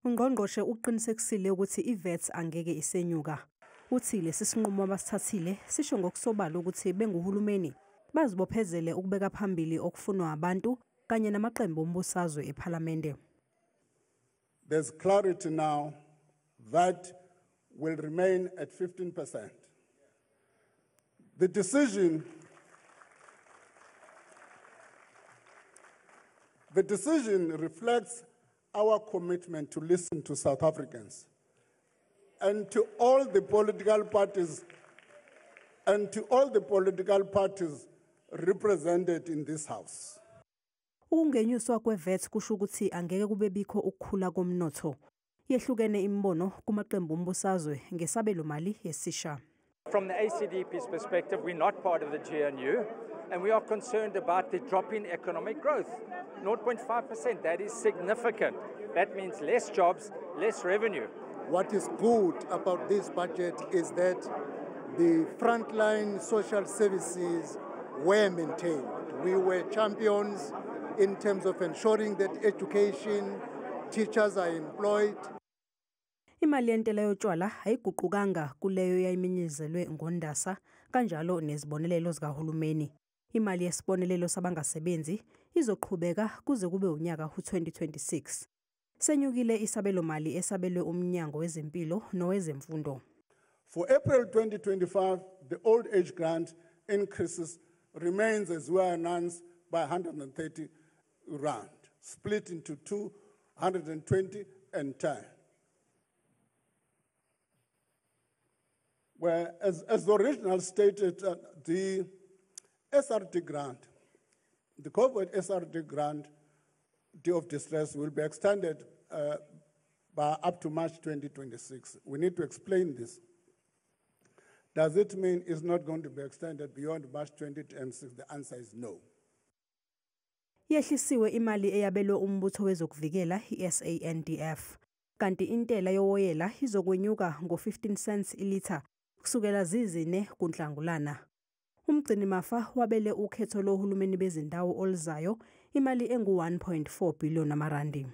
Ungqongqoshe uqinisekisile ukuthi iVAT angeke isenyuka. Uthi lesi sinqumo abasithathile sisho ngokusobala ukuthi benguhulumeni bazibophezele ukubeka phambili okufunwa abantu kanye namaqembu ombusazwe ePhalamende. There's clarity now that will remain at 15%. The decision reflects our commitment to listen to South Africans and to all the political parties represented in this house. Ukungenyuswa kweVAT kusho ukuthi angeke kube bikho ukukhula komnotho. Yehlukene imbono kumaqembu ombusazwe ngesabelo mali yesisha. From the ACDP's perspective, we're not part of the GNU, and we are concerned about the drop in economic growth. 0.5%, that is significant. That means less jobs, less revenue. What is good about this budget is that the frontline social services were maintained. We were champions in terms of ensuring that education, teachers are employed. Imali yentela yotshwala ayiguqukanga kuleyo yayimenyezelwe ngoNdasa kanjalo nezibonelelo zikahulumeni. Imali yesibonelelo sabangasebenzi izoqhubeka kuze kube unyaka u2026. Senyukile isabelo mali esabelwe umnyango wezempilo nowezemfundo. For April 2025, the old age grant increases remains as we announced by 130 rand, split into 220 and 10. Where, as the original stated, the SRD grant, the COVID SRD grant due of distress will be extended by up to March 2026. We need to explain this. Does it mean it's not going to be extended beyond March 2026? The answer is no. Yehlisiwe imali eyabelwe umbutho wezokuvikela iSANDF. Kanti intela yowoyela izokwenyuka ngo15 cents ilitha kusukela zizine kuNhlangulana. Umgcini mafa wabele ukhetho lohulumeni bezindawo olizayo imali engu 1.4 billion amarandi.